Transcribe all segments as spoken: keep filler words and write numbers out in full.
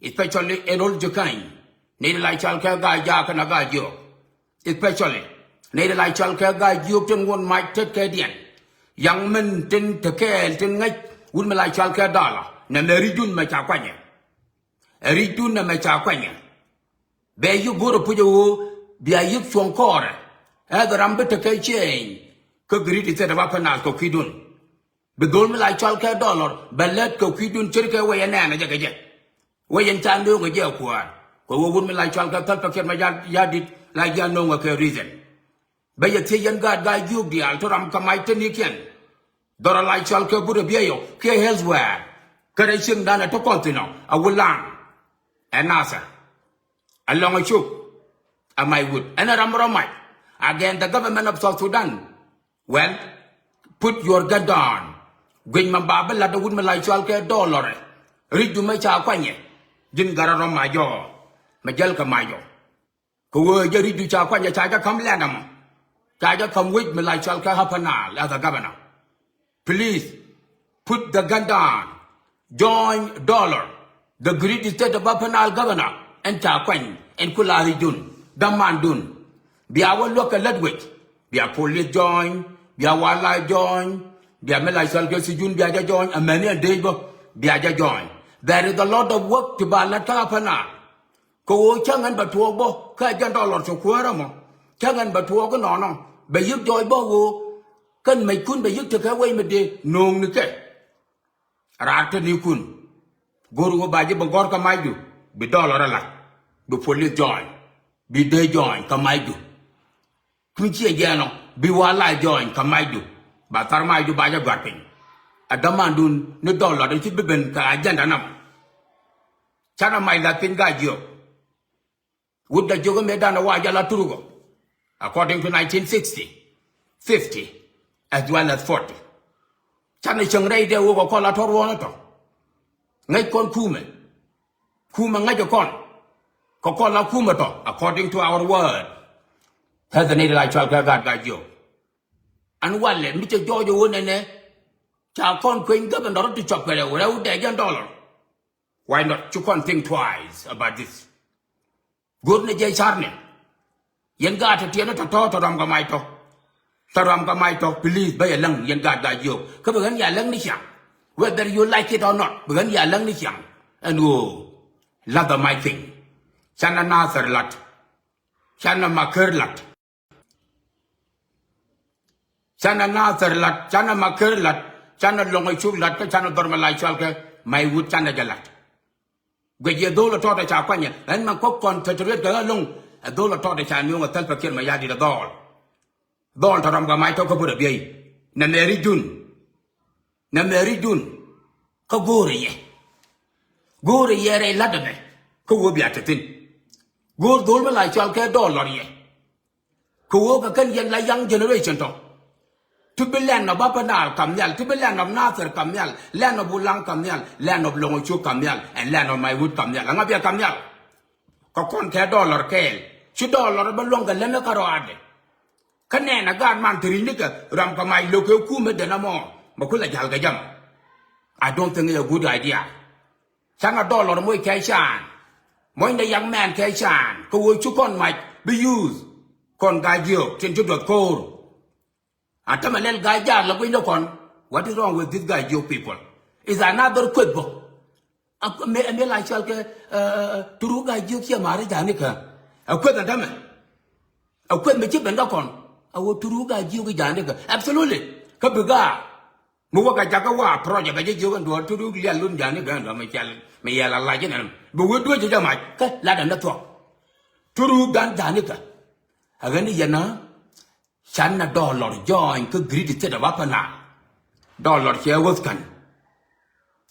Especially in old Jukany. Nɛy ti la cɔal kɛ Gaa-jaak kɛnɛ Gaa-jiök. Especially nɛy ti la cɔal kɛ Gaa-jiök tin wun mac tet kɛ diɛn. Yaŋ min tin te kɛɛl tin ŋäc wut mi la cɔal kɛ dɔlɔ. Nɛ mɛ ri̱cdun mɛ ca kuanyɛ. Ɛ ri̱cdun nɛ mɛ ca kuanyɛ. Bɛ yik go̱r ɛ puc ɛ ɣöö bia yik cuɔ̱ŋ kɔɔrɛ. Ɛ dhɛ ram bi tekɛ ciëëny kä Great State of Upper Nile kɛ kui̱dun. Bi dhol mi la cɔal kɛ dɔlɔr bɛ lät kɛ kui̱dun ce̱tkɛ wec ɛ nɛɛnɛ jɛ kɛ jɛ. Wec ɛn ca nööŋɛ jɛ ɛ kuäär kɛ ɣöö wut mi la cɔal kɛ Salva Kiir Mayardit la ji̱ a nööŋɛ kɛ reason. Bä yɛ thiec yɛn gaat Gaa-jiök diaal ti ram kɛ mac tenikiɛn. Dhɔrɔ la cɔal kɛ Burɛ Bieyɔ kiɛ elsewhere. Kɛ rɛy cieŋdan ɛ ti kɔn thi̱n ɔ ɛ Wulaŋ, ɛ Nasir, ɛ Lɔŋ Acuk, ɛ Mac Wut, ɛn ɛ ram rɔ mac against the government of South Sudan. Well, put your gun down. Guic mɛ ba bi lat ɛ wut mi la cɔal kɛ dɔlɔrɛ. Ri̱cdu mɛ ca kuanyɛ. Ji̱n gat rɔ mac jɔ. Mɛ jäl kɛ mac jɔ. Kɛ ɣöö jɛ ri̱cdu ca kuanyɛ ca jɛ ka̱m lɛn ɛmɔ. Ca jɛ ka̱m wec mi la cɔal kɛ Upper Nile as a governor. Please put the gun down. Join dɔlɔr. The Great State of Upper Nile governor. Ɛn ca kuany ɛn ku la ri̱cdun. Dämandun. Bia wä luäk kɛ lät wec. Bia police join. Bia wildlife join. Bia mi la cɔal kɛ sijun bia jɛ join. Amäni ɛn dec bä. Bia jɛ join. There is a lot of work ti ba lat kä Upper Nile. Kɛ ɣöö cäŋ ɛn bɛ tuɔɔk bä kä jɛn dɔlɔr cɛ kuäärä mɔ. Cäŋ ɛn bɛ tuɔɔk inɔnɔ bɛ yi̱k jɔɔc bä ɣöö kɛn mɛckun bɛ yi̱k tekɛ wec mi dee nööŋnikɛ. Raar te nikun go̱r ɣöö ba ji̱ bi gɔ̱r kä macdu bi dɔlɔr ɛ la̱t bi police join bi dee join kä macdu. Kui̱ ciɛ jɛɛn ɔ bi wildlife join kä macdu ba thar macdu ba jɛ gua̱r piny. Ɛ dämandun ni dɔlɔr in ci bi ben kɛ agenda namɔ. Canɛ mac la̱th piny Gaa-jiök. Wut Gaa-jiök mëëdan ɛ wa jɛ la turuk ɔ. According to nineteen sixty, fifty, as well as forty. Canɛ cieŋ rɛy dee wok ɛ kɔn la tɔ̱ ruɔ̱ɔ̱n ɛ tɔ̱. Ŋäc kɔn kumɛ. Kumɛ ŋäc ɛ kɔn. Kɛ kɔn la kumɛ tɔ̱ according to our word. Hɛ dhɛ ni la cɔal kɛ gaat Gaa-jiök. An walɛ mi cɛ jɔɔc ɛ wä nɛnɛ. Ca kɔn kueny governor ti cɔp kɛ rɛw rɛw dee jɛn dɔlɔr. Why not? Cu kɔn think twice about this. Go̱r ni jɛ carnɛ. Yɛn gaat tɛ tiɛn tɔ̱tɔ̱ tɔ̱ ram kɛ mac tɔ̱. Tɔ̱ ram kɛ mac tɔ̱, please, bä yɛ läŋ yɛn gaat Gaa-jiök. Kä bi ɣän ya läŋ ni ciaŋ. Whether you like it or not, bi ɣän ya läŋ ni ciaŋ. Ɛn ɣöö la̱th ɛ mac piny. Canɛ Nathir la̱t. Canɛ Makër la̱t. Canɛ Nathir la̱t, canɛ Makër la̱t, canɛ Lɔŋ Acuk la̱t, kä canɛ dhɔr mi la cɔal kɛ Mac Wut canɛ jɛ la̱t. Guic yɛ dhol ɛ tɔɔt ɛ ca kuanyɛ ɛn mɛ kɔk kɔn thɛtɛriet kɛ ɣä lo̱ŋ. Ɛ dhol ɛ tɔɔt ɛ ca nööŋ ɛ Salva Kiir Mayardit ɛ dhɔɔl. Dhɔɔl tɔ̱ ram kɛ mac tɔ̱ kä Burɛ Biey. Nɛ mɛ ri̱cdun. Nɛ mɛ ri̱cdun. Kä go̱o̱rɛ yɛ. Go̱o̱rɛ yɛ rɛy la̱t ɛmɛ. Kä wee bia te thi̱n. Go̱o̱r dhol mi la cɔal kɛ dɔlɔr yɛ. Kɛ ɣöö kɛ kɛn yɛn la young generation tɔ. Ti bi land of Upper Nile kam nhial, ti bi land of Nathir kam nhial, land of Wulaŋ kam nhial, land of Lɔŋ Acuk kam nhial, and land of Mac Wut kam nhial. Ɛŋa bia kam nhial? Kɛ kɔn kɛ dɔlɔr kɛɛl. Ci dɔlɔr bä luäŋ kɛ lätni kärɔaadɛ. Kä nɛɛnɛ gaat man te ri̱cnikɛ ram kɛ mac lo̱k kɛ kumɛ dɛn ɛmɔ. Bɛ kulɛ ja̱l kɛ jam. I don't think it's a good idea. Canɛ dɔlɔr moc kɛ can. Mocnɛ young man kɛ can. Kɛ ɣöö ci kɔn mac bi use. Kɔn Gaa-jiök tin ci duɔth ko̱o̱r. A tämɛ lɛl Gaa-jaak la gui̱ny ni kɔn. What is wrong with this Gaa-jiök people? Is another kueth bä. A mi, mi la cɔal kɛ, eh, turu Gaa-jiök ciɛ ma̱a̱ri ja̱a̱ni kä. A kueth a tämɛ. A kueth mi ci ben kä kɔn. A wä turu Gaa-jiök ja̱a̱ni kä. Absolutely. Kä bi gaa. Mi wä kɛ jakä wa project bɛ jɛ jiök ɛn duɔ̱ɔ̱r turu lial lun ja̱a̱ni kä ɛn duɔ̱ɔ̱r mi cɛl mi yɛl a lac inɛn. Bi wä duec jɛ jɛ mac. Kä lat ɛn dä thuɔ̱k. Turu gan ja̱a̱ni kä. A ɣän i̱ yɛn a. Canɛ dɔlɔr join kä Great State of Upper Nile. Dɔlɔr cɛ wuth kän.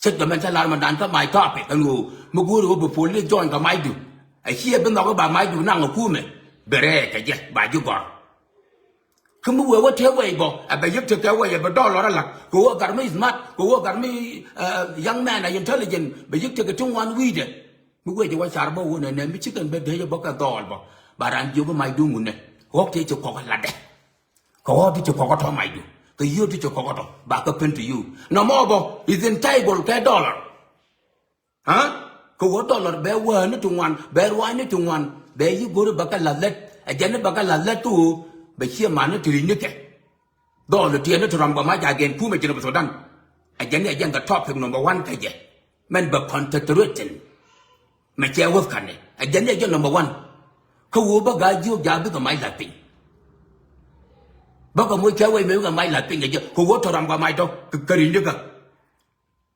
Cät kɛ mɛn cä lar mɛn dan kä my topic ɛn ɣöö mi go̱o̱ri ɣöö bi police join kɛ macdu. A ciɛ bi nhɔk i̱ ba macdu naŋ ɛ kumɛ. Bi rɛɛ kɛ jɛ ba ji̱ gɔ̱r. Kä mi wee wä tëë wec bɔ ɛ bɛ yik tekɛ wec ɛ bɛ dɔlɔr ɛ la̱t kɛ ɣöö gat mi smart kɛ ɣöö gat mi, eh, young man ɛ intelligent bɛ yik tekɛ ti ŋuan wi̱i̱dɛ. Mi wec ɛ wä car bä wun ɛnɛ mi cikɛn bä dee jɛ bä kɛ dhɔɔl bä. Ba ran jiök i̱ macdu ŋunɛ. Ɣɔ̱k tëë ci kɔk ɛ la̱tdɛ. Kɛ ɣɔ̱k ti ci kɔk ɛ tɔ̱ macdu. Kɛ yio̱o̱k ti ci kɔk ɛ tɔ̱. Ba kä pen ti yio̱o̱k. Nɔmɔ bä is entitled kɛ dɔlɔr. Aa? Kä ɣöö dollar bɛ wäär ni ti ŋuan, bɛ ruac ni ti ŋuan, bɛ yi go̱ri bɛ kɛ la̱th lät. Ɛ jɛn ni bɛ kɛ la̱th lät kä ɣöö bɛ ciɛ man ni ti ri̱c ni kɛ. Dhɔl tiɛɛni ti ram kɛ mac again kumɛ ji̱n bɛ Sudan. Ɛ jɛn ni ɛ jɛn kɛ topic number one kɛ jɛ. Mɛn bɛ concentrating. Mɛ cɛ wäth kanɛ. Ɛ jɛn ni ɛ jɛn number one. Kä ɣöö bä Gaa-jiök ja̱ bikɛ mac la̱th piny. Bä kɛ moc cɛ wec mɛ bikɛ mac la̱th piny kɛ jɛ. Kɛ ɣöö ti ram kɛ mac tɔ kɛ ri̱c ni kä.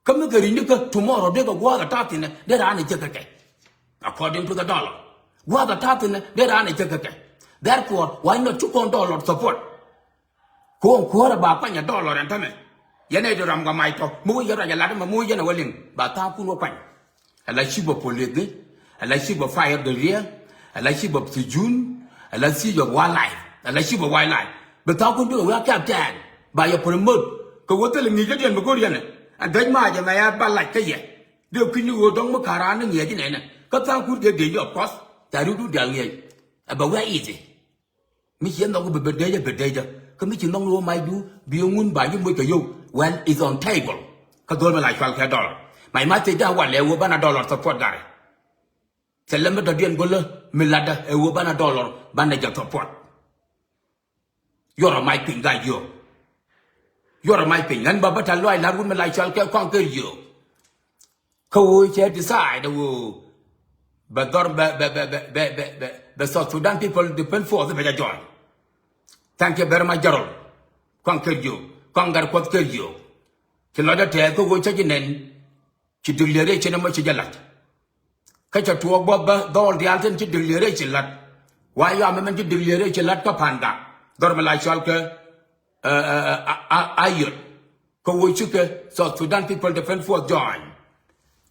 Kä mi kɛ ri̱c ni kä tomorrow dee kɛ gua̱a̱th ɛ ta̱a̱ thi̱n ɛ dee raan ɛ cɛ kɛ kɛ. According to the dollar. Gua̱a̱th ɛ ta̱a̱ thi̱n ɛ dee raan ɛ cɛ kɛ kɛ. Therefore, why not ci kɔn dollar support? Ko̱o̱ŋ kuäärä ba kuany ɛ dollar ɛn tämɛ. Yɛn ɛ di ram kɛ mac tɔ mi wä yɛn ruac ɛ lat ɛmɛ mi wä yɛn ɛ wä liŋ ba tha̱a̱ŋkun wä kuany. Ala chief of police ni, ala chief of fire doria, ala chief of sijun, ala chief of wildlife, ala chief of wildlife. Bi tha̱a̱ŋkun bikɛ wä captain ba yɛ promote kɛ wä thil ŋi̱i̱cädiɛn bi go̱r yɛn ɛ. Ɛn däc mac ɛmɛ ya ba lac kä yɛ. Dee kui̱ny ni ɣöö dɔ̱ŋ mi ka̱ra̱a̱n ni ŋi̱eec inɛnɛ kä tha̱a̱ŋkun dee dee yɔp kɔth ca ri̱wdu diaal ŋi̱eec. Ɛ bɛ wä easy. Mi ci nhɔk bɛ bɛ dee jɛ bɛ dee jɛ kä mi ci nhɔk ni wä macdu bi ŋun ba ji̱ moc kɛ yio̱w. Well, it's on table. Kä dho̱l mi la cual kɛ dollar. My message da walɛ ɛ wä banɛ dollar support gari. Thilɛ mi dɔ̱diɛn go̱lä mi latdä ɛ wä banɛ dollar banɛ jɛ support. Yuɔrɛ mac piny Gaa-jiök. Yuɔrɛ mac piny ɣän ba bä ta luac la̱r wut mi la cual kɛ kɔaŋ ker jiök. Kä ɣöö cɛ decide ɣöö bɛ dhɔr bɛ bɛ bɛ bɛ bɛ bɛ bɛ South Sudan People Defense Force bɛ jɛ join. Thank you very much, General. Kɔaŋ ker jiök, kɔaŋ gat kuɔth ker jiök. Ci lɔcdä tɛɛth kä ɣöö cä ji̱ nɛn. Ci declaration ɛmɔ ci jɛ la̱t. Kä cɛ tuɔɔk bä bä dhɔl diaal tin ci declaration la̱t. Wa yɔam ɛmɛn ci declaration la̱t kä pa̱n gak dhɔr mi la cual kä, ɛ, ɛ, ɛ, a, a, Ayod. Kä wä cikɛ South Sudan People Defense Force join.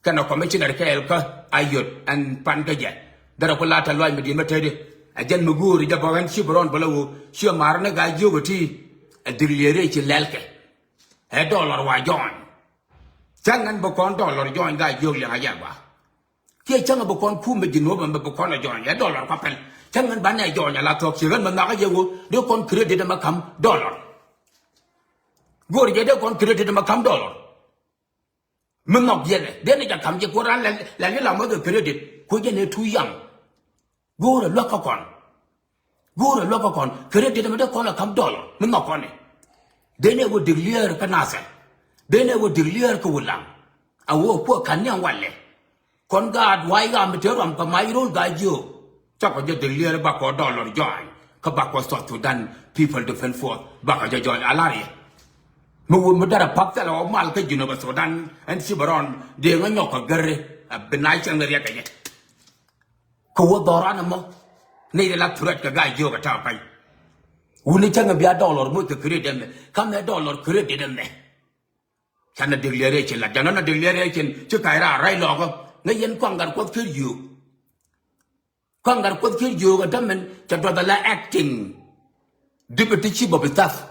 Kɛnɛ commissioner kɛɛl kä Ayod ɛn pan kä jɛ. Dhɛrɛ ku la tɛ luac mi di̱i̱t mi teti. Ɛ jɛn mi go̱o̱ri jɛ bä ɣän ci bɛ rɔn bä la wä ci mar ni Gaa-jiök ɛ ti. Ɛ declaration lɛl kɛ. Ɛ dollar wa join. Cäŋ ɛn bi kɔn dollar join Gaa-jiök liɛŋ a jɛ gɔaa. Kiɛ cäŋ bi kɔn kumɛ Jinub ɛn bi kɔn ɛ join ɛ dollar kua pɛl. Cäŋ ɛn banɛ join ɛ la thuɔ̱k ciek ɛn bi nhɔakä jɛ ɣöö dee kɔn credit ɛmɛ ka̱m dollar. Go̱o̱r jɛ dee kɔn credit ɛmɛ ka̱m dollar. Mi nhɔk yɛn ɛ dee ni jɛ ka̱m jɛ kuɔ̱r ran lɛl lɛl ni la muɔth ɛ credit kui̱ jɛ ni too young. Go̱o̱rɛ luäk kä kɔn. Go̱o̱rɛ luäk kä kɔn. Credit ɛmɛ dee kɔn ɛ ka̱m dollar mi nhɔk kɔn ɛ. Dee ni ɛ wä declare kä Nasir. Dee ni ɛ wä declare kä Wulaŋ. A wä kuɛ ka̱n ni ɛn walɛ. Kɔn gaat wa̱i̱ ɣam mi te ruam kä mac ro̱l Gaa-jiök. Cakɔ jɛ declare bakɔ dollar join. Kä bakɔ South Sudan People Defense Force bakɔ jɛ join a la̱r yɛ. Mi wut mi därɛ pa̱k thilɛ wä mal kä Jinub Sudan ɛn ci bɛ rɔn dee ŋä nyɔk kä gɛr ɛ bi na cäŋ riɛk kɛ jɛ. Kä wä dhɔran ɛmɔ ni ri la threat kɛ Gaa-jiök ɛ ta̱a̱ pa̱ny. Wuni cäŋ bia dollar moc kɛ credit ɛmɛ. Kä mɛ dollar credit ɛmɛ. Canɛ declaration la, canɛ na declaration ci ka̱c raar rɛy lɔɔkä. Ŋäc yɛn kɔaŋ gat kuɔth ker jiök. Kɔaŋ gat kuɔth ker jiök ɛ tämɛn cɛ duɔth ala acting deputy chief of staff.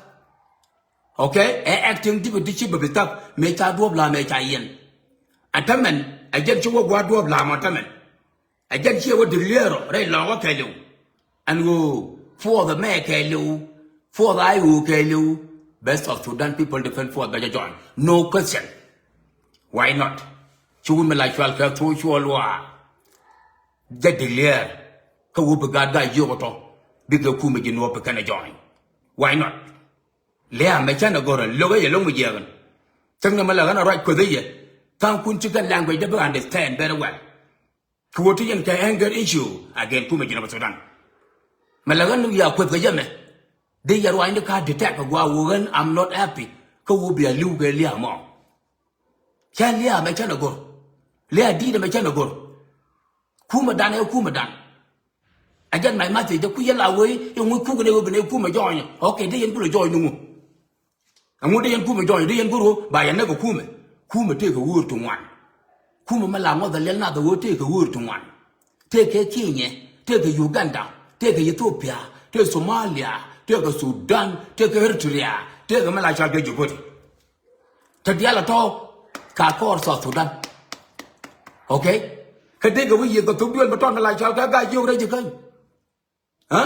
Okay, ɛ acting deputy chief of staff mëë ca duɔ̱ɔ̱p la mëë ca yɛn. Ɛ tämɛn ɛ jɛn ci wä gua̱a̱r duɔ̱ɔ̱p la mɔ tämɛn. Ɛ jɛn ciɛ wä declare rɛy lɔɔkä kɛɛliw. Ɛn ɣöö force mɛ kɛɛliw, force ay ɣöö kɛɛliw. Bɛ South Sudan People Defense Force bɛ jɛ join. No question. Why not? Ci wun mi la cual kɛ thok cuɔl waa. Jɛ declare kä wä bi gaat Gaa-jiök tɔ bikɛ kumɛ Jinub bi kɛn ɛ join. Why not? Lia̱a̱ mɛ cän ɛ go̱rä lo̱k ɛ yɛ lo̱k mi jiɛɛkän. Thäknɛ mɛ la ɣän a ruac kueth ɛ yɛ. Tha̱a̱ŋkun ci kɛn language dee bi understand very well. Kɛ wä ti yɛn kɛ anger issue against kumɛ Jinub Sudan. Mɛ la ɣän ya kueth kɛ jɛ mɛ. Dee yɛ ruacni ka detect kɛ gua̱a̱ wä ɣän I'm not happy. Kä wä bia li̱w kɛ lia̱a̱ mɔ. Cä lia̱a̱ mɛ cä nɛ go̱r. Lia̱a̱ di̱i̱t mɛ cä nɛ go̱r. Kumɛ dan ɛ kumɛ dan. A jɛn my message dee ku yɛ la wee iŋu kuk ni wee bi ni kumɛ jɔɔny. Okay, dee yɛn kulɛ jɔɔny ni ŋu. Ɛŋu dee yɛn kumɛ jɔɔny, dee yɛn go̱r wä ba yɛn nɛ kɛ kumɛ. Kumɛ tëëkɛ wöör ti ŋuan. Kumɛ mɛ la ŋuɔth a liɛl nath a wee tëëkɛ wöör ti ŋuan. Tëëkɛ Kenya, tëëkɛ Uganda, tëëkɛ Ethiopia, tëëkɛ Somalia, tëëkɛ Sudan, tëëkɛ Eritrea, tëëkɛ mɛ la cal kɛ Djibouti. Te diaal a tɔ̱ ka kɔɔr South Sudan. Okay? Kä dee kɛ wä yiëth kɛ thok duel bä tɔn kɛ la cal kɛ Gaa-jiök rɛy ji̱ käny. Ɛ?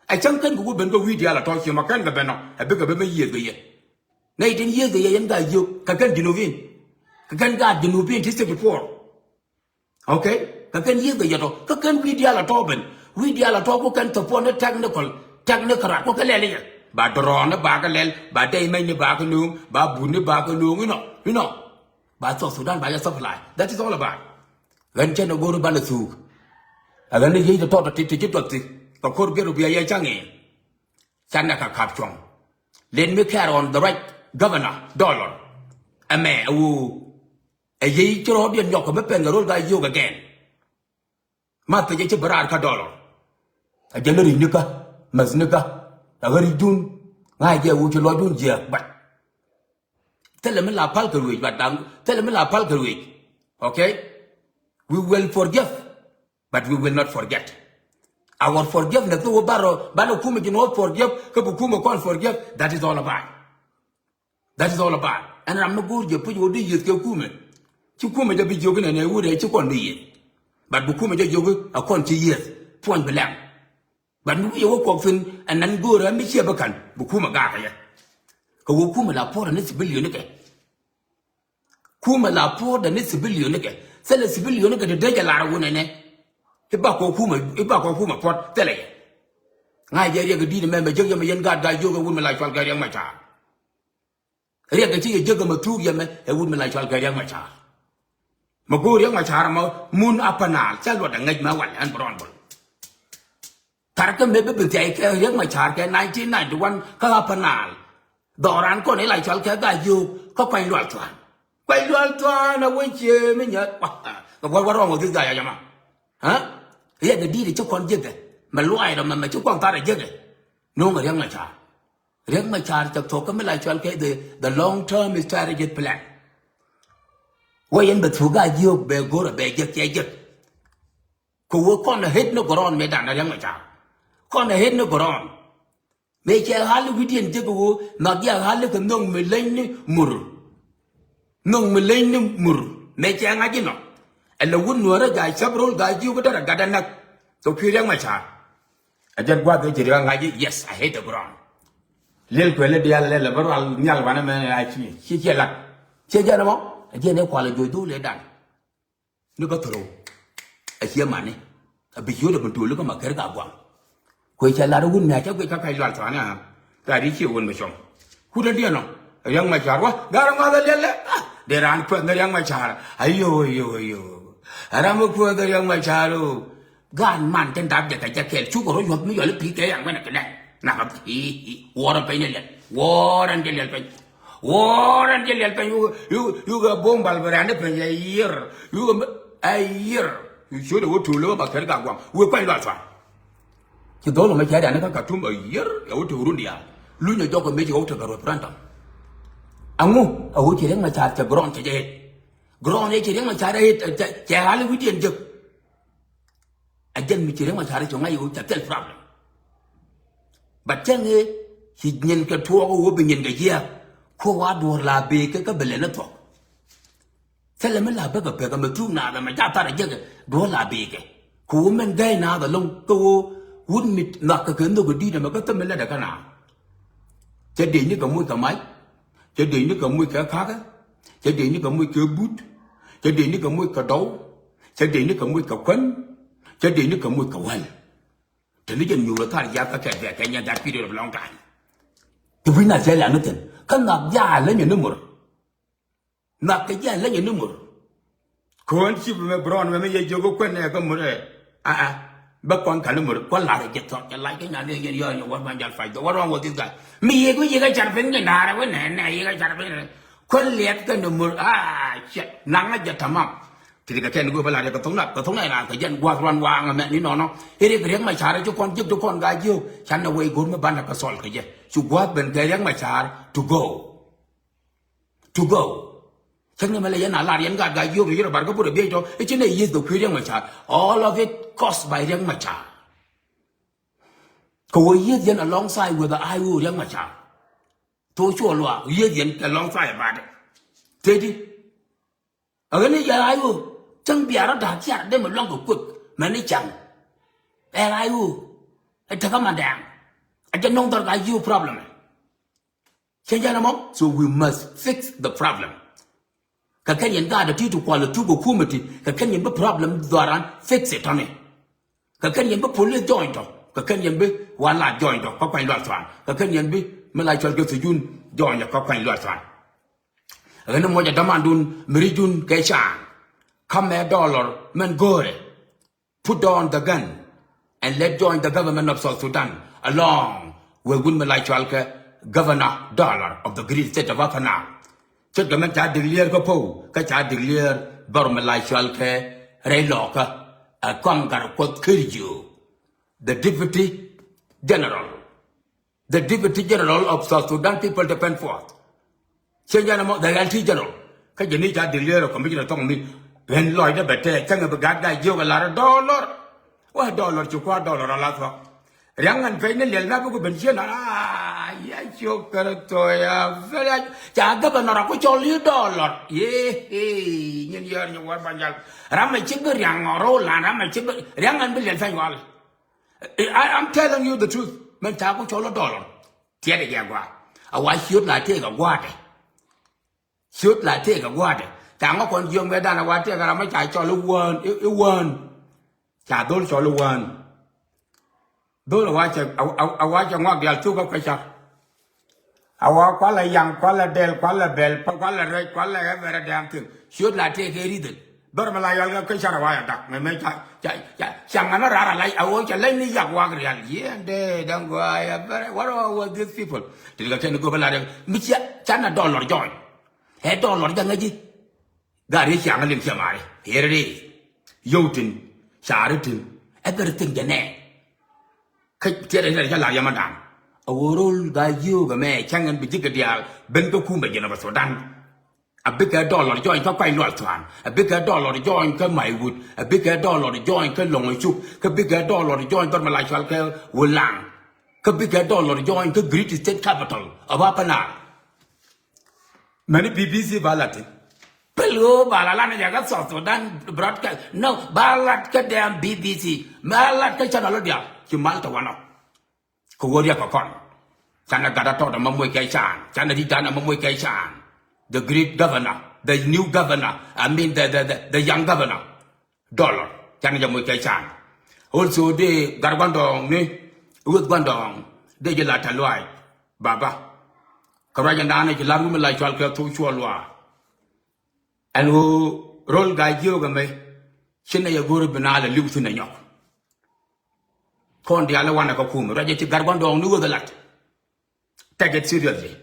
Ɛ cäŋ kɛn kɛ wä ben kɛ wi̱i̱ diaal a tɔ̱ ciɛ ma kɛn kɛ ben nɔ ɛ bikɛ ben mi yiëth kɛ yɛ. Nɛy tin yiëth kɛ yɛ yɛn Gaa-jiök kɛ kɛn Jinubin. Kɛ kɛn gaat Jinubin ti sixty four. Okay? Kä kɛn yiëth kɛ yɛtɔ, kä kɛn wi̱i̱ diaal a tɔɔp ben. Wi̱i̱ diaal a tɔɔp ku kɛn thɔpuɔn ni technical, technical rat ku kɛ lɛl i̱ yɛ. Ba drone ba kɛ lɛl, ba dɛy mɛny ni ba kɛ nööŋ, ba but ni ba kɛ nööŋ, you know, you know. Ba South Sudan ba yɛ supply. That is all about. Ɣän cɛn a go̱o̱r banɛ thuuk. A ɣän ni yiëc tɔt ti ti ci tuɔth thi. Kɛ ko̱r gɛr bia yɛ caŋ i̱. Canɛ ka kap cuɔ̱ŋ. Let me carry on the right governor dollar. Ɛmɛ ɛ wu. Ɛ yiëc ci rɔɔdiɛn nyɔk kɛ mi pɛn kɛ ro̱l ka yio̱k again. Ma thecɛ ci bi raar kä dollar. A jɛ lä ri̱c nikä, mäth nikä. A ɣä ri̱cdun. Ŋa̱c jɛ wu ci lɔcdun jiääk bat. Thilɛ mi la pal kɛ ruëc, but thilɛ mi la pal kɛ ruëc. Okay? We will forgive, but we will not forget. Our forgiveness, kä wä barɔ banɛ kumɛ ji̱ nuɔth forgive, kä bi kumɛ kɔn forgive. That is all about. That is all about. Ɛn ram mi go̱o̱r jɛ puc wä di yieth kɛ kumɛ. Ci kumɛ jɛ bi jiök inɛ nɛ wut ɛ ci kɔn bi yieth. But bi kumɛ jɛ jiök a kɔn ci yieth. Puɔ̱ny bi lɛm. But mi wi̱cɛ wä kuɔk thi̱n ɛn nan göörä mi ciɛ bi ka̱n bi kumɛ gaak kɛ yɛ. Kɛ wä kumɛ la puɔ̱rä ni civilian ni kɛ. Kumɛ la puɔ̱rä ni civilian ni kɛ. Thilɛ civilian ni kɛ ti dee jɛ lar wun ɛnɛ. I̱ bakɔ kumɛ, i̱ bakɔ kumɛ puɔ̱t thilɛ yɛ. Ŋa̱c jɛ riɛk i̱ di̱t mɛ mɛ jek yɛ mɛ yɛn gaat gaa jiök ɛ wun mɛ la cual kɛ riɛk mɛ ca̱a̱r. Riɛk kɛ ci yɛ jek ɛmɛ thuk yɛ mɛ ɛ wut mi la cual kɛ Riɛk Macar. Mɛ go̱o̱r Riɛk Macar ɛmɔ mun Apanaal cä luɔt ɛ ŋäc mɛ wal ɛn bi rɔɔn bol. Thar kä mëë bi bi thiac kɛ Riɛk Macar kɛ nineteen ninety one kä Apanaal. Dhɔran kɔn ila cual kɛ Gaa Jiök kä Kuany Lual Thuan. Kuany Lual Thuan a wec cie mi nyät. What, what wrong with this guy, ya jama? Huh? Riɛk kɛ di̱i̱t ci kɔn jek kɛ mɛ luay rɔ mɛ mɛ ci kɔn thar ɛ jek kɛ. No̱o̱ŋ ɛ Riɛk Macar. Riɛk Macar cɛ thok kä mi la cual kɛ the, the long term strategic plan. Wä yɛn bɛ thuk Gaa Jiök bɛ go̱rɛ bɛ jek cɛ jek. Kɛ wä kɔn ɛ het ni gɔrɔn mëë dan ɛ Riɛk Macar. Kɔn ɛ het ni gɔrɔn. Mëë cɛ ɣal wi̱diɛn jek wä nhɔk jɛ ɣal kɛ nhök mi leny ni mur. Nhök mi leny ni mur mëë cɛ ŋa̱c inɔ. Ɛ lɛ wut Nuäärä Gaa Cäp Rol Gaa Jiök kä därɛ gat ɛ näk. Thok kui̱ Riɛk Macar. A jɛn gua̱th ëë ci riɛk ŋa̱c i̱, yes, I hate the ground. Lël kuɛl i̱ diaal lɛl ɛ bä rual nhial wanɛ mɛn ɛ a ci ci ciɛ lat. Ciɛ jɛn ɛmɔ a jɛn ëë kual ɛ juɔc dho̱o̱l ëë dan. Ni kä thorow a ciɛ mani. A bi ciöt ɛ bin tuul ikä ma ker ka guam. Kuɛ cɛ lat i̱ wun mi a cä guic kä kac lual thuaani a. Rat i̱ ciɛ wun mi cɔm. Kut ɛ diɛn ɔ Riɛk Macar wä garɛ ŋɔth ɛ liɛl lɛ. Dee raan kuɛth ni Riɛk Macar. Ayo, ayo, ayo. Ɛ ram mi kuɛth ni Riɛk Macar o. Gaat man tin dap jɛ kɛ jɛ kɛɛl cukɛ rɔ yuɔth mi yɔl i̱ pi̱i̱ kɛ yaŋ mɛnɛ kɛ nɛn. Nakä hi hi wuɔrɛ peny ni liɛl wuɔrɛ ni jɛ liɛl peny. Wuɔrɛ ni jɛ liɛl peny yukɛ yukɛ bo̱o̱ŋ bal bi rɛ̈n ni peny ɛ yiër yukɛ ɛ yiër. Ciöt ɛ wä tuul ɛ wä ba kɛr ka guam wëë kuany lual cual. Ci dhɔl ɛ mɛ cɛ rɛ̈n ni kä Katum ɛ yiër ɛ wä tuul run diaal. Luny ɛ jɔk ɛ mec ɛ wä tekɛ referendum. Aŋu ɛ wä ci Riɛk Macar cɛ ground cɛ jɛ het. Ground ɛ ci Riɛk Macar ɛ het cɛ ɣal wi̱diɛn jek. A jɛn mi ci Riɛk Macar i̱ cɔŋ a yo̱o̱ ca thil problem. But cäŋ ëë ci nyin kɛ tuɔɔk ɛ wä bi nyin kɛ jiääk. Kuɔ wa duɔ̱ɔ̱r la bëë kɛ kä bi lɛl ni thuɔ̱k. Thilɛ mi la bäkɛ pek ɛmɛ thuk naath ɛmɛ ca thar ɛ jekɛ duɔ̱ɔ̱r la bëë kɛ. Kɛ wä mɛn gäi naath ɛlɔ̱ŋ kä wä wut mi nhɔakɛ kɛ nhök ɛ di̱i̱t ɛmɛ kä thäm mi lätdɛ kä naath. Cɛ dec ni kɛ moc kɛ mac. Cɛ dec ni kɛ moc kɛ ka̱kä. Cɛ dec ni kɛ moc kɛ but. Cɛ dec ni kɛ moc kɛ dɔw. Cɛ dec ni kɛ moc kɛ kuän. Cɛ dec ni kɛ moc kɛ wäl. Te ni jɛ nyuur ɛ thar jiath kä kɛ bɛ kɛ nyɛ that period of long time. Ti wi̱c na cɛ lian ni thi̱n kä nhɔak jaal lä nyɛ ni mur. Nhɔak kɛ jiaal lä nyɛ ni mur. Ko̱n cip mɛ brown mɛ mi yɛ jiök kä kuän nɛ kä mur ɛ. Aa bä kɔn kal mur kuan lar jɛ thɔk jɛ lac kä nyan yɛ yɛ yɛ wä ban jal fac dɔ wä rɔm wä this guy. Mi yɛ ku yɛ kä car piny kɛ nar wä nɛ nɛ yɛ kä car piny nɛ. Kuan liɛt kä nɛ mur aa cɛ naŋ a jɛ tamam. Ti di kɛ kɛn go̱o̱p a lar jɛ kɛ thok na kɛ thok na iran kɛ jɛn guath ruan waŋ mɛ ni nɔnɔ. Iri kɛ Riɛk Macar ci kɔn jiäk ti kɔn Gaa Jiök. Can nɛ wee go̱o̱r mi ban kɛ thɔl kɛ jɛ ci guath ben kɛ Riɛk Macar to go. To go. Cäŋ ni mɛ lɛ yɛn a lar yɛn gaat Gaa Jiök yɛn rɔ bar kä burɛ biey tɔ i̱ ci nɛ yieth kɛ kui̱ Riɛk Macar. All of it caused by Riɛk Macar. Kɛ wä yieth yɛn alongside with the I O Riɛk Macar. Thok cuɔ luaak yieth yɛn alongside about it. Teti. A ɣän i̱ yɛ I O cäŋ biarä da̱a̱k ciar dee mɛ luaŋ kɛ kuek mɛn i̱ caŋ. Ɛ I O ɛ tekä mandɛɛŋ. A jɛ nɔŋ dhɔr Gaa Jiök problem. Cɛ jɛn ɛmɔ so we must fix the problem. Kɛ kɛn yɛn gaat ɛ ti ti kual ɛ thuk ɛ kumɛ ti kɛ kɛn yɛn bi problem dhɔaran fix it tɔni. Kɛ kɛn yɛn bi police join tɔ kɛ kɛn yɛn bi wala join tɔ kɛ kuany lual thuan kɛ kɛn yɛn bi mi la cual kɛ thujun join tɔ kɛ kuany lual thuan. Ɣän ni muɔc ɛ dämandun mi ri jun kɛ can. Kamɛ dollar mɛn go̱o̱rɛ. Put down the gun and let join the government of South Sudan along with wun mi la cual kɛ Governor Dollar of the great state of Upper Nile. Ce̱tkɛ mɛn ca declare kä pow kä ca declare bär mi la cual kɛ rɛy lɔkä ɛ kɔn gar kuɔth kër jiö the deputy general. The deputy general of South Sudan People Defense Force. Cɛ jɛn ɛmɔ the L T general. Kä jɛ ni ca declare commissioner thɔŋ mi ɣän lɔcdä bɛ tɛɛ cäŋɛ bi gat gat jiök ɛ lar ɛ dollar. Wä dollar ci kua̱r dollar a lath wä. Riaŋ ŋän pɛc ni liɛl na bi ku ben ciën a ya ciök kärɛ thɔ ya vɛl ya ca governor a ku cɔl i̱ dollar. Yee nyin yɛɛr nyin wär ban jal. Ram mɛ ci bi riaŋ ŋɔr ro̱o̱ lan ram mɛ ci bi riaŋ ŋän bi liɛl pɛc wal. I, I, I'm telling you the truth. Mɛn ca ku cɔl i̱ dollar. Tiɛt ɛ jɛ gua̱a̱. A wa ciöt la tëëk a gua̱a̱dɛ. Ciöt la tëëk a gua̱a̱dɛ. Ca ŋɔ kɔn jiök mɛ dan a wa tëëk a ram a ca cɔl i̱ wään, i̱, i̱ wään. Ca dhol cɔl i̱ wään. Dhol a wa cɛ, a, a, a wa cɛ ŋɔak dial thuk a kuɛ car. A wa kualɛ yaŋ, kualɛ dɛl, kualɛ bɛl, kualɛ rɛc, kualɛ every damn thing. Ciöt la tëëk ɛ ridhil. Bär mi la yɔal kɛ kä car a wa ya dak mɛ mɛ ca ca ca ca ŋan a rar a lac a wä ca leny ni yak wak rial. Yien de daŋ gua ya bär what are all these people? Tin kɛ kɛn gop a la de mi cia ca na dollar join. Ɛ dollar jaŋ a ji̱. Gar yɛ ciaŋ a liŋ cia mari yɛr ri. Yow tin car tin everything jɛ nɛ. Kä tiɛt ɛ ca lar yɛ ma dan. A wä rol ga yiöök ɛmɛ cäŋ ɛn bi ji̱ kɛ diaal ben kä kumɛ jɛn ɛ bä Sudan. A bikɛ dollar join kä kuany lual thuan. A bikɛ dollar join kä Maiwut. A bikɛ dollar join kä Loŋ Cuk. Kä bikɛ dollar join bär mi la cual kɛ Wulaŋ. Kä bikɛ dollar join kä Great State Capital of Upper Nile. Mɛni B B C ba lat ti. Pil ɣöö ba la lan jɛ kä South Sudan broadcast. No, ba lat kä dɛm B B C. Ba lat kä channel dial. Ci mal tɔ wanɔ. Kɛ wä riɛk kɛ kɔn. Canɛ gat a tɔt ɛmɛ moc kɛ can. Canɛ ri̱c dan ɛmɛ moc kɛ can. The great governor, the new governor, I mean the, the, the, the young governor. Dollar. Canɛ jɛ moc kɛ can. Also dee gat guandɔɔŋni, ɣöth guandɔɔŋ, dee jɛ la tɛ luaac. Baba. Kɛ ruac ɛn daanɛ ci lar wumi la cual kɛ thok cuɔl luaak. Ɛn ɣöö rol gaa jiök ɛmɛ. Ci nɛ yɛ go̱o̱r bi naalɛ li̱w thi̱n ɛ nyɔk. Kɔn diaal i̱ wanɛ kä kumɛ ruac ɛ ti gat gua̱ndɔɔŋni ɣöth ɛ lat. Take it seriously.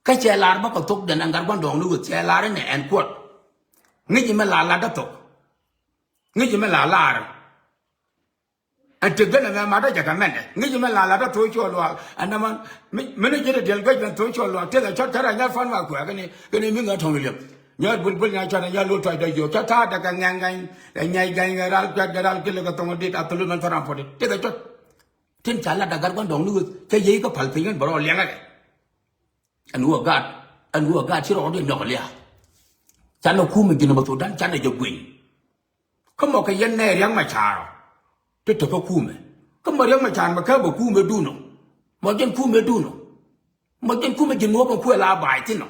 Kä cɛ lar bä kɛ thok den ɛn gat gua̱ndɔɔŋni ɣöth cɛ lar inɛ ɛn kuɔt. Ŋi̱ci mi la lat dä thok. Ŋi̱ci mi la lar. Ɛn ti gɛn ɛmɛ mat dä jɛ kɛ mɛnɛ ŋi̱ci mi la lat dä thok cuɔ luaak ɛn nɛmɛ. Mi ni ji̱ dee diɛl guec ben thok cuɔ luaak tëëkɛ cɔt kärɛ nyal fan ma kuɛ kɛn i̱ mi ŋä tɔ̱ŋ liɛp. Nyal bul bul nyal cuat nyal lo̱l tuac dɔ̱c jiök cä ta̱a̱ dɛ kɛ ŋɛŋ ŋɛny. Ɛ nyɛc gɛny kɛ ral cuat kɛ ral kilɛ kɛ thɔŋ dit a tholu mɛn thɔram puɔ̱t dit tëëkɛ cuat. Tin ca lat dagar gua̱n dɔ̱ŋ ni weth cä yiey kä pal piny ɣän bɛ rɔ liɛŋɛ kɛ. Ɛn wä gaat ɛn wä gaat ci rɔɔd in nyɔk lia̱a̱. Canɛ kumɛ ji̱n bä Thudan canɛ jɛ guiny. Kä mɔ kɛ yɛn nɛy Riɛk Macar ɔ ti te kä kumɛ. Kä mɔ Riɛk Macar mɛ kä bä kumɛ dunɔ. Mɔ jɛn kumɛ dunɔ. Mɔ jɛn kumɛ ji̱n mɔ bä kuɛ la ba̱a̱c thin ɔ.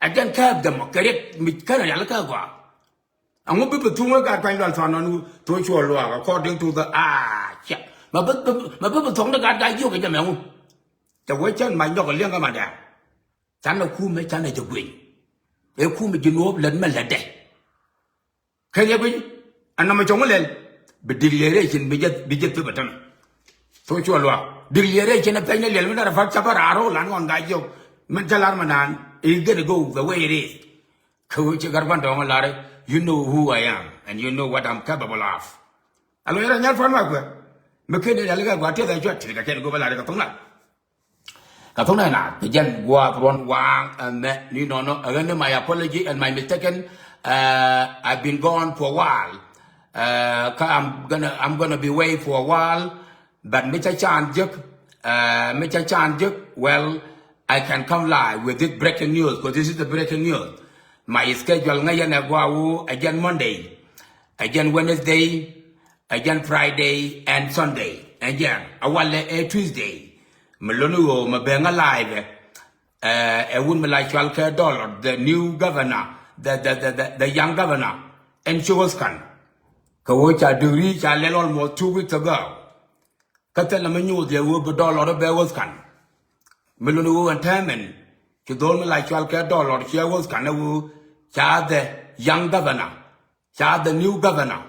Ɛ jɛn kääp dämɔ kɛ riɛk mi känɛ rial kä gɔaa. Ɛŋu bi bi thuŋ ɛ gat kuany lual thuan nɔn thok cuɔ luaak according to the ah cia. Ma bi ma bi bi thuɔ̱ŋ ni gat gat jiök ɛ jɛ mɛ ŋu. Cɛ wee cän mac nyɔk ɛ liɛŋ kä ma dɛ̈ɛ̈. Canɛ kumɛ canɛ jɛ gueny. Ɛ kumɛ ji̱ nuɔ̱ɔ̱p lät mɛ lätdɛ. Kɛn yɛ guic anɔmɔ cɔŋ lɛl bi declaration bi jɛ bi jɛ thop ɛ tɛmɛ. Thok cuɔ luaak declaration ɛ pɛny ni liɛl mi nɛr ɛ pa̱t cä bä raar ro̱o̱ lan ŋɔn gac jiɔk. Min cä lar mi naan is gonna go the way it is. Kä wee ci gat gua̱n dɔ̱ŋ lar you know who I am and you know what I'm capable of. A lo̱c rɛ nyal puan ma kuɛ mi ken ni rial kɛ gua̱ tieth ɛ cuat ti kɛ kɛn go̱p ɛ lar kɛ thoŋ lar. Kɛ thok nɛ na kɛ jɛn gua̱a̱th ruɔ̱n waaŋ ɛmɛ ni nɔnɔ ɛ ɣän ni my apology and my mistaken. Uh, I've been gone for a while. Uh, kä I'm gonna, I'm gonna be away for a while. But mi cä can jek, uh, mi cä can jek, well, I can come live with this breaking news because this is the breaking news. My schedule ŋäc yɛn ɛ gua̱a̱ wu ɛ jɛn Monday, ɛ jɛn Wednesday, ɛ jɛn Friday and Sunday. Ɛ jɛn a walɛ ɛ Tuesday. Mi loni ɣöö mi ben ŋä live ɛ ɛ wun mi la cual kɛ Dollar the new governor the, the, the, the, the young governor ɛn ci Western. Kɛ ɣöö ca degree ca lɛl almost two weeks ago. Kä thilɛ mi nyuuth yɛ ɣöö bi dollar bɛ Western. Mi luni ɣöö ɛn täämɛn ci dhol mi la cual kɛ dollar ciɛ Western ɛ ɣöö ca the young governor, ca the new governor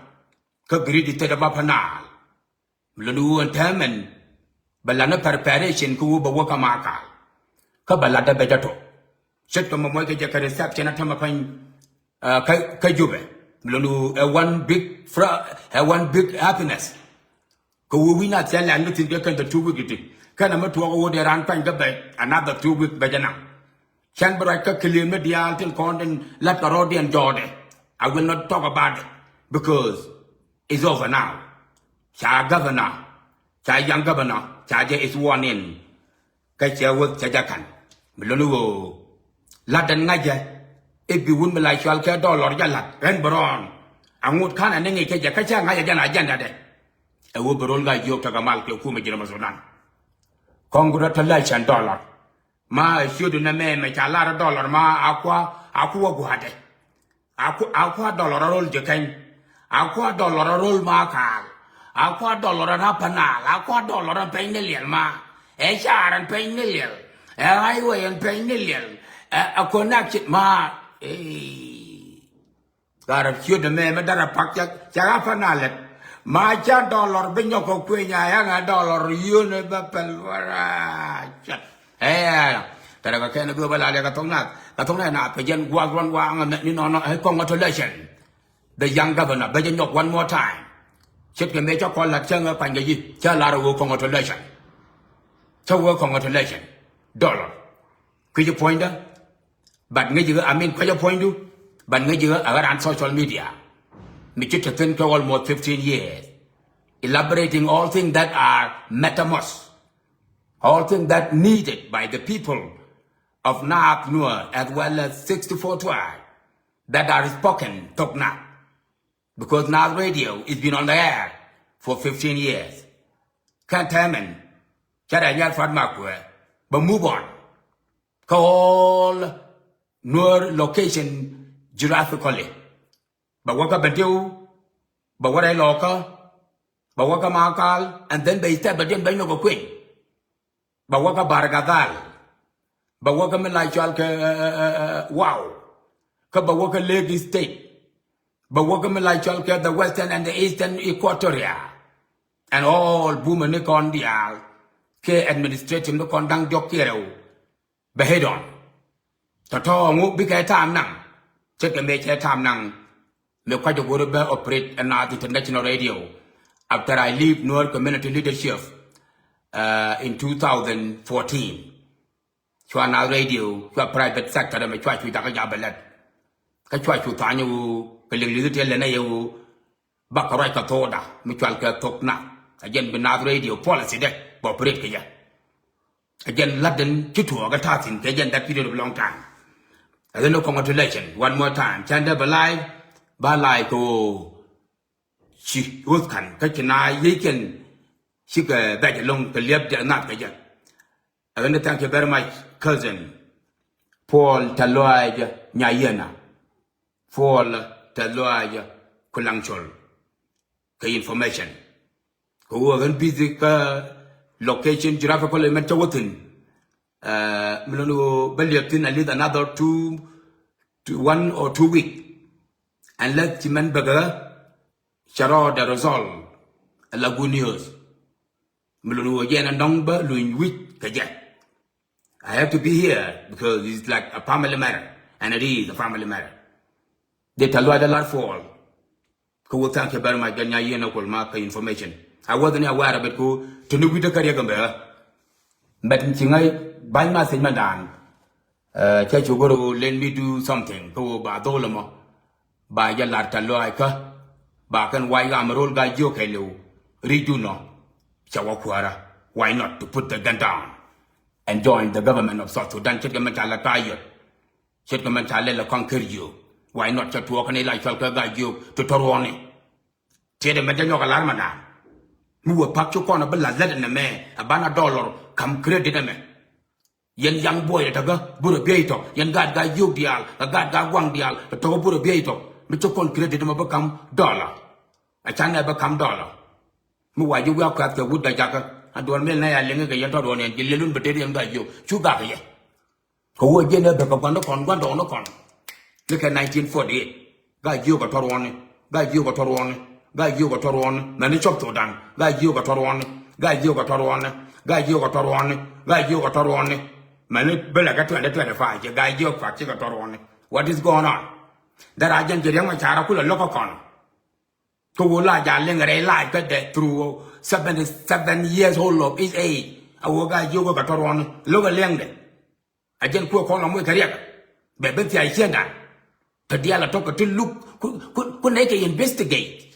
kä Greater State of Upper Nile. Mi luni ɣöö ɛn täämɛn bɛ lat ni preparation kä ɣöö bɛ wä kä Makal. Kä bɛ lat dee bɛ jɛ tɔ. Ce̱tkɛ mɛ muɔc kɛ jɛ kɛ reception a tämɛ pany, uh, kä, kä Jubɛ. Mi luni ɣöö ɛ one big fra-, ɛ one big happiness. Kɛ ɣöö wi̱c na thia̱l lɛ̈k ni thi̱n kɛ kɛn the two week ti. Kɛn a mi tuɔɔk ɣöö dee raan pany kä bɛ another two week bɛ jɛ naŋ. Cän bi ruac kä claim ni diaal tin kɔn tin la̱t kɛ rɔɔdiɛn jɔɔdɛ. I will not talk about it because it's over now. Ca governor, ca young governor, ca jɛ is sworn in. Kä cɛ West cɛ jɛ ka̱n. Mi luni ɣöö la̱t ɛn ŋa̱cä i̱ bi wun mi la cual kɛ dollar jɛ la̱t ɛn bi rɔɔn. Aŋot ka̱n ɛ ni ŋi̱i̱c kɛ jɛ kä cɛ ŋa̱cä jɛn agenda dɛ. Ɛ ɣöö bi rol Gaa-jiök tekɛ mal kɛ kumɛ ji̱n ɛmɛ Sudan. Congratulations dollar. Ma ciötdu nɛmɛ mɛ ca lar dollar ma a kua, a kua gua̱dɛ. A ku, a kua dollar a rol Jikäny. A kua dollar a rol Makal. A kua dollar a Upper Nile. A kua dollar a pɛny ni liɛl ma. Ɛ car ɛn pɛny ni liɛl. Ɛ highway ɛn pɛny ni liɛl. Ɛ, ɛ connection ma. Ee. Gat rɔ ciötdɛ mɛ, mɛ darɛ pak cɛ, cɛ ɣä pä na lɛt. Ma ca dollar bi nyɔk kɛ kueny a yaŋ a dollar yio̱n bä pɛl wara cɛ. Ɛ, tɛrɛ kɛ kɛn bi wä bä la lɛ kɛ thok nath. Kɛ thok nath na pɛ jɛn guath ruɔn wa ŋa mɛ ni nɔnɔ, ɛ, congratulation. The young governor, bɛ jɛ nyɔk one more time. Ce̱tkɛ mɛ cä kɔn la̱t cä ŋä kuany kɛ ji̱, cä lar ɛ wä congratulation. Cä wä congratulation. Dollar. Kui̱c puɔ̱nydä. But ŋäci ɣä, I mean, kuecä puɔ̱nydu, but ŋäci ɣä a ɣä ran social media. Mi ci te thi̱n kɛ almost fifteen years. Elaborating all things that are matter most. All things that needed by the people of Naath Nuer as well as sixty-four tribe that are spoken Thok Naath. Because Naath Radio has been on the air for fifteen years. Kɛn tɛmɛn, cɛ rɛ nyar fat ma kuɛ, but move on. Kä all Nuer location geographically. Bɛ wä kä Bentiu, bɛ wä rɛy Lɔkä, bɛ wä kä Makal, and then bɛ step bɛ diɛn bɛ nyɔk ɛ kueny. Bɛ wä kä Bargadhal, bɛ wä kä mi la cɔal kɛ, ɛ, ɛ, ɛ, ɛ, Wau, kä bɛ wä kä Lake State, bɛ wä kä mi la cɔal kɛ the Western and the Eastern Equatoria, and all bumɛ ni kɔn diaal kɛ administrative ni kɔn da̱ŋ diɔk kiɛ rɛw. Bɛ head on. Tɔ̱tɔ̱ ŋu bikɛ ta̱a̱m naŋ. Ce̱tkɛ mëë cɛ ta̱a̱m naŋ. Mëë kua̱c ɛ go̱r bɛ operate ɛ Naath International Radio. After I leave Nuer Community Leadership, uh, in two thousand fourteen. Cua Naath Radio, cua private sector ɛmɛ cua cu jakä ja̱ bɛ lɛt. Kä cua cu tha̱a̱ny ɛ ɣöö kɛ liŋ li̱th tiɛl lɛn ɛ yɛ ɣöö bakɛ ruac kɛ thokda mi cual kɛ Thok Naath. Ɛ jɛn bi Naath Radio policy dɛ bɛ operate kɛ jɛ. Ɛ jɛn la̱t den ci tuɔɔk ɛ ta̱a̱ thi̱n kɛ jɛn that period of long time. Ɛ jɛn congratulation one more time. Cɛn dee bɛ live, ba live kɛ ɣöö ci ɣöth ka̱n kä ci na yiëëckɛn cikɛ bɛc ɛlɔ̱ŋ kɛ liɛp jɛ nath kɛ jɛ. Ɛ jɛn thank you very much, cousin Paul Tɛluac Nyayiena. Paul Tɛluac Kulaŋ Col kɛ information. Kɛ ɣöö ɣän busy kä location geographical element cä wä thi̱n. Ɛ, mi lon ɣöö bä liɛp thi̱n at least another two, two, one or two week. Unless ci mɛn bäkɛ ɣä cɛ rɔɔdɛ result. Ala good news. Mi lon ɣöö jɛn ɛ nɔŋ bä luny wi̱c kɛ jɛ. I have to be here because it's like a family matter, and it is a family matter. Dee Tɛluac dee lar Paul. Kä wä thank you very much, Gat Nyayiena Kol ma kɛ information. I wasn't aware of it, ku te ni wi̱cdä kä riɛk ɛmbɛ. But ci ŋäc ba̱ny message mɛn dan. Ɛ, cä cu go̱r ɣöö let me do something kä ɣöö ba dhol ɛmɔ. Ba jɛ lar Tɛluac kä ba kɛn wac ɣam ro̱l Gaa-jiök kɛɛliw. Ri̱cdu nɔ cɛ wä kuäärä. Why not to put the gun down and join the government of South Sudan? Ce̱tkɛ mɛn ca lɛ ta̱a̱ yöt. Ce̱tkɛ mɛn ca lɛ lɛ kɔn ker jiök. Why not cɛ tuɔɔk kɛn ila cual kɛ Gaa-jiök ti tɔ̱ ruɔ̱ɔ̱ni? Tiɛt ɛmɛ jɛ nyɔk a lar mɛn dan. Mi wä pak ci kɔn a bi la̱th lät ɛn ɛmɛ a banɛ dollar kam credit ɛmɛ. Yɛn young boy ɛ tɔkä burɛ biey tɔk. Yɛn gaat Gaa-jiök diaal kɛ gaat Gaa-guaŋ diaal ɛ tɔkä burɛ biey tɔk. Mi ci kɔn credit mɛ bä kam dollar. A canɛ bä kam dollar. Mi wa ji̱ wiak kuath kɛ wut Gaa-jakä. A duɔl mil nɛ ya liŋi kɛ yɛn tɔt ɣɔn yɛn ji̱ liɛlun bɛ tet yɛn Gaa-jiök cu gak kɛ yɛ. Kɛ wä jiɛn ɛ bɛ kɛ gua̱n ni kɔn gua̱n dɔɔŋ ni kɔn. Ni kɛ nineteen forty-eight. Gaa-jiök a tɔr wɔni. Gaa-jiök a tɔr wɔni. Gaa-jiök a tɔr wɔni. Mɛni cɔp Sudan. Gaa-jiök a tɔr wɔni. Gaa-jiök a tɔr wɔni. Gaa-jiök a tɔr wɔni. Gaa-jiök a tɔr wɔni. Mɛni bä lɛ kɛ twenty twenty-five cɛ Gaa-jiök fak cikɛ tɔr wɔni. What is going on? Dɛr a jɛn ci Riɛk Macar a kulɛ lo̱k kä kɔn. Kä wä la ja liŋ rɛy life kä dɛ through seventy-seven years old of his age. A wä Gaa-jiök kɛ tɔr wɔni. Lo̱k a liɛŋdɛ. A jɛn kuɛ kɔn la moc kɛ riɛk. Bɛ ben thiac ciëndan. Kɛ diaal a tɔk kɛ ti luk ku, ku, ku nɛy kɛ investigate.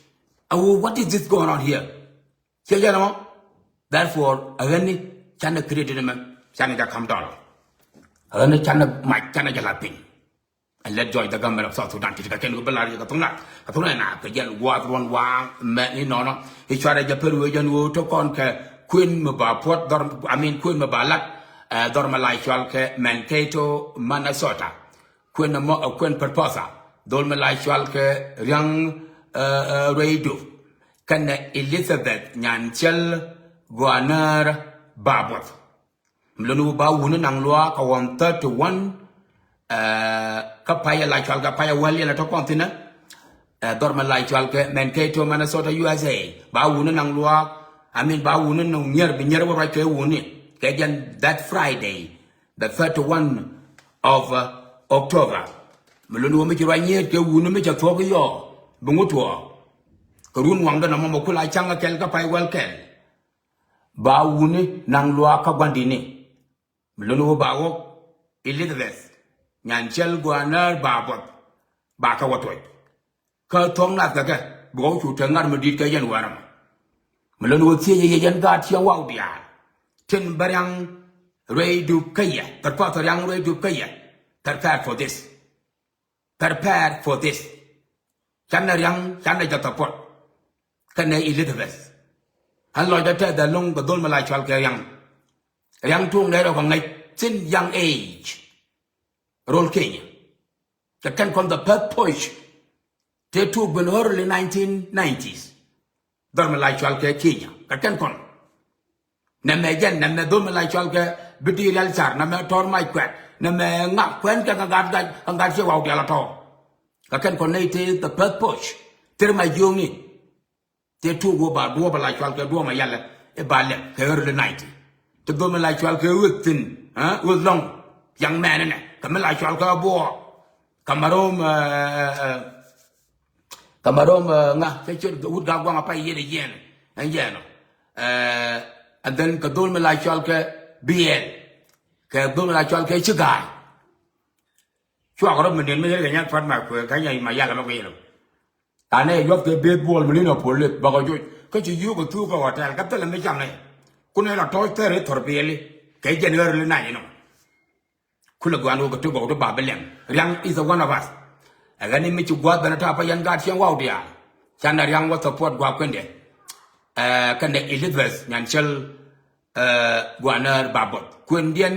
A wä, what is this going on here? Ciɛ jɛn ɛmɔ. Therefore a ɣän ni canɛ credit mɛ canɛ jɛ kam dollar. A ɣän ni canɛ mac canɛ jɛ la piny. And let joy the government of South Sudan ti kɛ kɛn ku bi la riɛk kɛ thuŋ na kɛ thuŋ na na kɛ jɛn guath ruɔn waŋ mɛ inɔnɔ. I cuarɛ jɛ pär wee jɛn wee tɔ kɔn kɛ kuën mi ba puɔt dhɔr, I mean kuën mi ba lat. Dhɔr mi la cual kɛ Mankato, Minnesota. Kuën ɛmɔ ɛ kuën Perpotha. Dhol mi la cual kɛ Riaŋ Rueidu kɛnɛ Elizabeth Nyanciɛl Guanär Babuɔth. Mi luni wä ba wuni naŋ luaak a ɣɔn thirty-one. Kä payɛ la cual kɛ payɛ wäl yɛn a tɔ kɔn thinɛ. Dhɔr mi la cual kɛ Mankato, Minnesota, U S A. Ba wuni naŋ luaak, I mean ba wuni naŋ nyier bi nyier wä ruac kɛ wuni kɛ jɛn that Friday, the thirty-one of October. Mi luni wä mi ci ruac nyier kɛ wuni mi cɛ thuɔk yɔ bi ŋut tuɔɔk. Kɛ run waŋdä nɔmɔ mɔ kula caŋ a kɛl kä pay wäl kɛl. Ba wuni naŋ luaak kä guandini. Mi luni wä ba wä Elizabeth Nyanciɛl Guanär Babuɔth ba kɛ wä tuɔc. Kä thuɔ̱k nath kɛ kɛ bi wä cu te ŋar mi di̱t kɛ yɛn wä ram. Mi luni wä thiec yɛ yɛn gaat ciɛ waw diaal. Tin bä Riaŋ Rueidu kä yɛ, Perpotha Riaŋ Rueidu kä yɛ. Prepare for this. Prepare for this. Canɛ Riaŋ canɛ jɛ support. Kɛnɛ Elizabeth. Ɣän lɔcdä tɛth ɛlɔ̱ŋ kɛ dhol mi la cual kɛ Riaŋ. Riaŋ tuŋ dee rɔ kɛ ŋäc since young age. Rol Kenya. Kɛ kɛn kɔn the first push. Tëë tuuk ben early nineteen nineties. Dhɔr mi la cual kɛ Kenya kɛ kɛn kɔn. Nɛmɛ jɛn nɛmɛ dhɔr mi la cual kɛ bi di rial car nɛmɛ tɔr mac kuɛt nɛmɛ ŋak kuɛn kɛ kɛ gat gat kɛ gat ciɛ waw dial a tɔr. Kɛ kɛn kɔn nɛy tëë the first push. Thir ma jiöŋni. Tëë tuuk wä ba duɔp a la cual kɛ duɔp ma yalɛ i̱ ba lɛk kɛ early ninety. Ti dhɔr mi la cual kɛ ɣöth thin ɣöth lɔŋ. Yaŋ mɛn inɛ kɛ mi la cual kɛ buɔɔk. Kɛ ma rom kɛ ma rom ŋa cɛ ciöt wut Gaa-guaŋ a pay yiet a yiɛn. Ɛn yɛn ɔ. And then kɛ dhol mi la cual kɛ biɛl kɛ dhol mi la cual kɛ ci ga̱a̱c. Cuak rɔ mi niɛn mi yɛl kɛ nyan pat ma kuɛ kä nyay ma yal ma kuɛ yɛl. Anɛ yuɔth kɛ beth buɔl mi lin ɔ polit bakɔ joc kä ci yuk kɛ thuk kɛ hotel kä thilɛ mi cam nɛ. Kun ɛ la tɔc thɛr i̱ thɔr biɛli kɛ jɛn ɣär li nac inɔ. Kulɛ guan wä kɛ ti gɔw ti ba bi lɛm. Riaŋ is a one of us. Ɛ ɣän ni mi ci gua̱th ben a ta̱a̱ pa yɛn gaat cieŋ waw diaal. Canɛ Riaŋ wä support gua̱a̱k kuendɛ. Ɛ kɛnɛ Elizabeth Nyanciɛl Guanär Babuɔth kuendiɛn.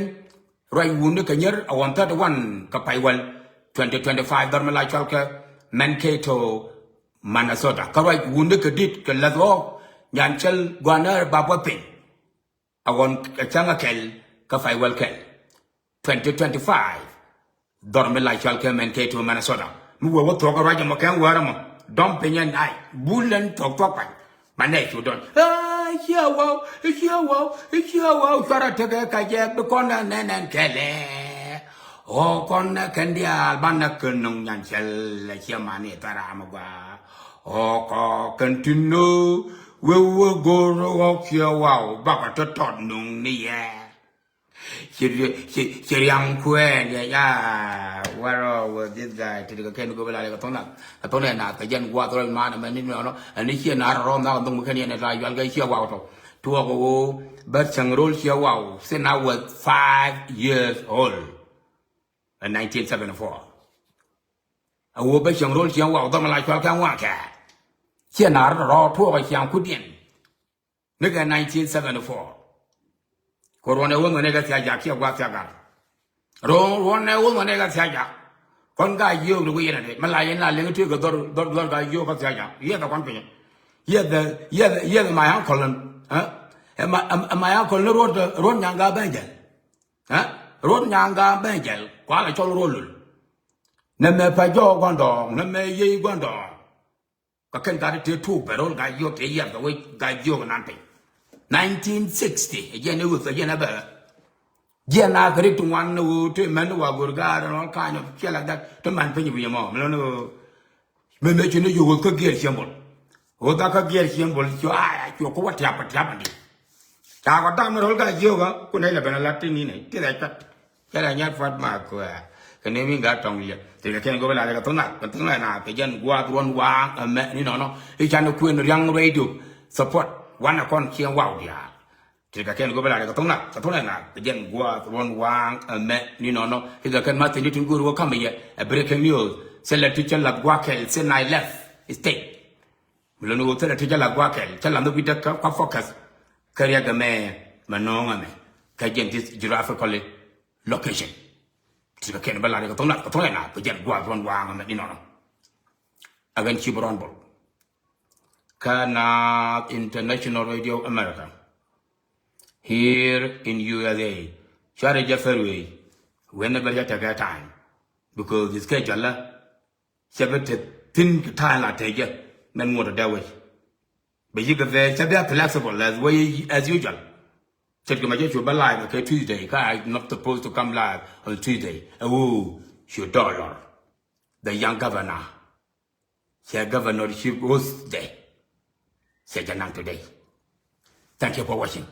Ruac wuni kɛ nyier a ɣɔn thirty-one kɛ pay wäl twenty twenty-five dhɔr mi la cual kɛ Mankato, Minnesota. Kä ruac wuni kɛ dit kɛ läth ɣɔɔk Nyanciɛl Guanär Babuɔth piny. A ɣɔn kɛ cäŋ a kɛl kä pay wäl kɛl twenty twenty-five. Dhɔr mi la cual kɛ Mankato, Minnesota. Mi wee wä thuɔk ruac ɛmɔ kɛn wäär ɛmɔ dɔm piny ɛn ay bulɛn thuɔk thuɔk pany. Ma nɛy cu dɔn. Aa, ciɛ waw, ciɛ waw, ciɛ waw cuarɛ tekɛ ka jɛ bi kɔn ɛ nɛn ɛn kɛlɛ. Ɣɔɔ kɔn ɛ kɛn diaal banɛ kɛ nuŋ Nyanciɛl ɛ ciɛ mani thara mi gua. Ɣɔɔ kɔ kɛn tin nöö wee wee go̱o̱r ɣɔk ciɛ waw bakɔ tɔt tɔt nuŋ ni yɛ. Ci, ci, ci Riaŋ kuɛɛn ya, ya. What wrong with this guy? Ti di kɛ kɛn go̱o̱r bi la lɛ kɛ thɔn na kɛ thɔn na kɛ jɛn guath rɔ man mɛ ni nɔnɔ. Ɛn ni ciɛ na rɔ rɔ na kɛ thɔn mi kɛn yɛn la yual kɛ ciɛ waw tɔ. Tuɔk ɣöö bä cäŋ ro̱l ciɛ waw since I was five years old. In nineteen seventy-four. A ɣöö bä cäŋ ro̱l ciɛ waw dhɔm la cual kɛ ŋuan kɛ. Ciɛ na rɔ rɔ tuɔk ciɛ kudiɛn. Ni kɛ nineteen seventy-four. Kɛ ruɔ̱n ɛ wä nhɔn ɛ kɛ thia̱k jak kiɛ gua̱a̱th thia̱k gat. Ruɔ̱n, ruɔ̱n ɛ wä nhɔn ɛ kɛ thia̱k jak. Kɔn Gaa-jiök ti wä yɛn ɛ dee. Mi la yɛn la liŋ ti kɛ dhɔr, dhɔr, dhɔr Gaa-jiök kɛ thia̱k jak. Yieth ɛ kɔn piny. Yieth ɛ, yieth ɛ, yieth ɛ my uncle ni. Ɛ? Ɛ my, ɛ, ɛ my uncle ni Ruɔ̱t, Ruɔ̱t Nyaŋ Gaa Bɛn Jɛl. Ɛ? Ruɔ̱t Nyaŋ Gaa Bɛn Jɛl. Kua la cɔl Ruɔ̱t Lul. Nɛ mɛ pɛ jɔɔk gua̱ndɔɔŋ, nɛ mɛ yiey gua̱ndɔɔŋ. Kä kɛn gat tëë tuuk bɛ ro̱l Gaa-jiök tëë yiath kɛ wec Gaa-jiök nan piny. Nineteen sixty, ɛ jɛn ɛ ɣöth, ɛ jɛn ɛ bɛ. Jiɛn a kɛ rik ti ŋuan ni ɣöö tëë mɛn ni wa go̱r gaat and all kind of shit like that. Ti man piny wi̱i̱ ɛmɔ, mi lɔ ni ɣöö. Mɛ mɛ ci ni yio̱k ɣöth kä Giɛɛr Ciembol. Ɣöth a kä Giɛɛr Ciembol, cuɔ a, cuɔ ku wä tiap, tiap andi. Ca kɔ dam mi ro̱l Gaa-jiök ɣä, ku nɛy lɛ ben a lat ti ni nɛy, ti rɛc pɛt. Cɛ la nyat pua̱t ma kuɛ. Kɛ ni mi gat tɔŋ liɛ. Ti kɛ kɛn go̱o̱p la kɛ thok nath, kɛ thok nath na kɛ jɛn gua̱a̱th ruɔ̱n waaŋ ɛmɛ ni nɔnɔ. I̱ can kuën Riaŋ Radio support. Wanɛ kɔn ciɛ waw diaal. Ti kɛ kɛn go̱o̱p la kɛ thok nath, kɛ thok nath na kɛ jɛn gua̱a̱th ruɔ̱n waaŋ ɛmɛ ni nɔnɔ. I̱ kɛ kɛn ma thin ni tin go̱o̱r wä ka̱m yɛ. Ɛ breaking news. Thilɛ ti cä lath gua̱a̱th kɛl, thilɛ naath left state. Mi lon ɣöö thilɛ ti cä lath gua̱a̱th kɛl, cä lath ni wi̱cdä kä kua focus. Kä riɛk ɛmɛ mɛ nööŋ ɛmɛ. Kä jɛn this geographically location. Ti kɛ kɛn bä la̱r kɛ thok nath, kɛ thok nath, kɛ jɛn gua̱a̱th ruɔ̱n waaŋ ɛmɛ ni nɔnɔ. Again, ci bɛ rɔn bol. Kä Naath International Radio America. Here in U S A. Cuarɛ jɛ fairway. Whenever you take your time. Because it's schedule. Cɛ bi te thi̱n kɛ ta̱a̱ la te jɛ mɛn ŋuɔ̱t ɛ dee wec. Bɛ yikɛ vee cɛ bi a flexible as way as usual. Ce̱tkɛ mɛ cɛ cu bä live kɛ Tuesday, kä I not supposed to come live on Tuesday. Ɛ ɣöö cu dollar, the young governor. Cɛ governorship oath day. Cɛ jɛ naŋ today. Thank you for watching.